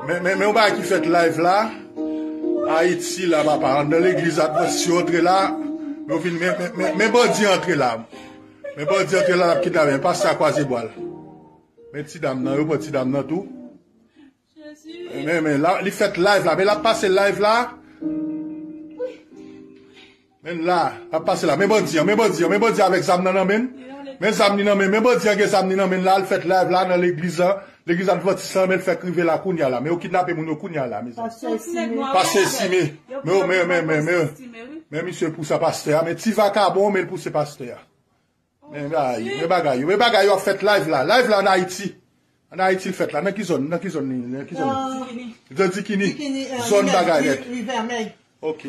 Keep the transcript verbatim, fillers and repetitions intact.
Men, men, men yon bagay ki fèt live la. Ayiti la, papa. Anndan legliz Advantis yo antre la. Men yo vin, men, men, men, men bandi antre la. Men bandi antre la, l ap kidnape. Men pastè a kwaze bwa l. Men ti dam nan, yo pran ti dam nan tou. Men, men, la, li fèt live la. Men l ap pase live la. Men la, l ap pase la. Men bandi an, men bandi an, men bandi an avèk zam nan nan men l. Men zam li nan men l. Men bandi an gen zam li nan men l la, l fèt live la nan legliz la. Legliz Advantis la, men l fèk rive la kounye a la. Men yo kidnape moun yo kounye a la, mezanmi. Pastè Esime. Pastè Esime. Men, men, men, men, men. Men misye pou sa pastè a. Men ti vakabon, men l pou se pastè a. Men bagay, men bagay yo, men bagay yo ap fèt live la. Live la an Ayiti. An Ayiti l fèt la. Nan ki zòn? Nan ki zòn li? Nan ki zòn? Nan Dikini. Zòn bagay nèt. Ri Vèmèy. Ok.